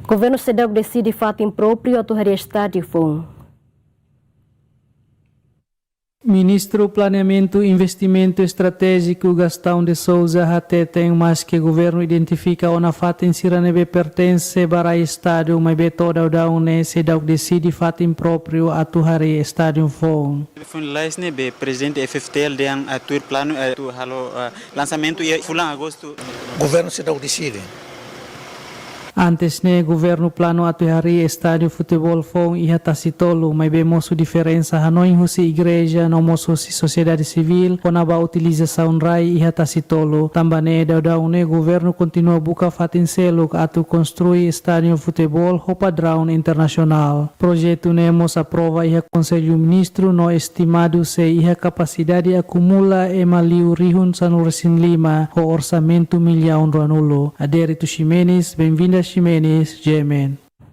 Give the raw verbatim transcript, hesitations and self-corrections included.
Governu seidauk deside fatin própriu atu harii estádiu foun. Ministru Planeamentu Investimentu Estratéjiku Gastão de Sousa hateten, maske governu identifika ona fatin sira ne'ebé pertense ba rai Estadu, maibé to'o daudaun ne'e seidauk deside fatin própriu atu harii estádiu foun. Telefone lais ne'ebé Prezidente F F T L dehan atu planu atu halo, ah, lansamentu iha fulan Agostu. Governu seidauk deside. Antes ne'e, governu planu atu harii estádiu futeból foun iha Tasitolu, maibé mosu diferensa hanoin husi igreja no mós husi sosiedade sivíl kona-ba utilizasaun rai iha Tasitolu. Tanba ne'e, daudaun ne'e governu kontinua buka fatin seluk atu konstrui estádiu futeból ho padraun internasionál. Projetu ne'e mós aprova iha Konsellu Ministru no estimadu sei iha kapasidade akumula ema liu rihun sanulu-resin-lima ho orsamentu millaun ruanulu. Adérito Ximenes, Benvinda Ximenes, G M N.